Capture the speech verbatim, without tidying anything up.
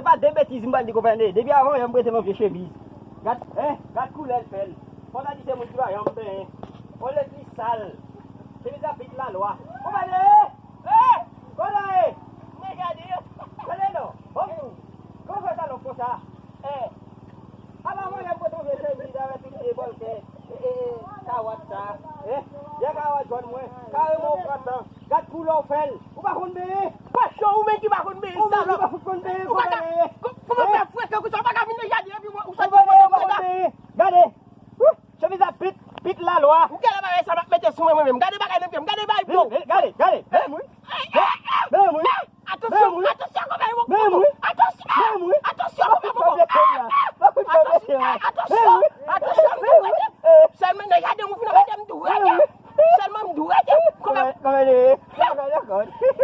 Se pa de betiz m pral di konprann. Depi avan yè m prete m yon vye chemiz. Gad, eh, gad koulè l fè l. Fò ta di se moun ki pa janm benyen. Olye li sal. Chemiz la pit lalwa. Konprann? Eh! Konprann? Men gade yo. Gade non. Bon, kòman fè sa lòk konsa? Eh! Apa mwen lè m pote yon vye chemiz avèk tout e bòlkè, e, e, e, kawat sa, eh, vye kawat jòn mwen, kareman w pran tan, gad koulè w fè l, ou pa konn benyen? Pastè, ou menm ki pa konn benyen, ou menm ki salòp. Pa fout konn benyen, ou pa ka, kòman fè frekan konsa, ou pa ka vin nan jaden epi ou soti ou pa konn benyen, gade, chemiz la pit, pit lalwa. Ou gade bagay sa m ap mete sou mwen, mwen menm, gade bagay nan pye m, gade bay pou. Gade, gade, gade, gade, mwen. Gade, mwen. Atansyon, atansyon, konpè, mwen. Atansyon, atansyon, konpè, mwen. Atansyon, atansyon, atansyon, konpè. Sèlman nan jaden mwen fin mete m dwèt. Sèlman m dwèt, konpè. Konpè, konpè, konpè.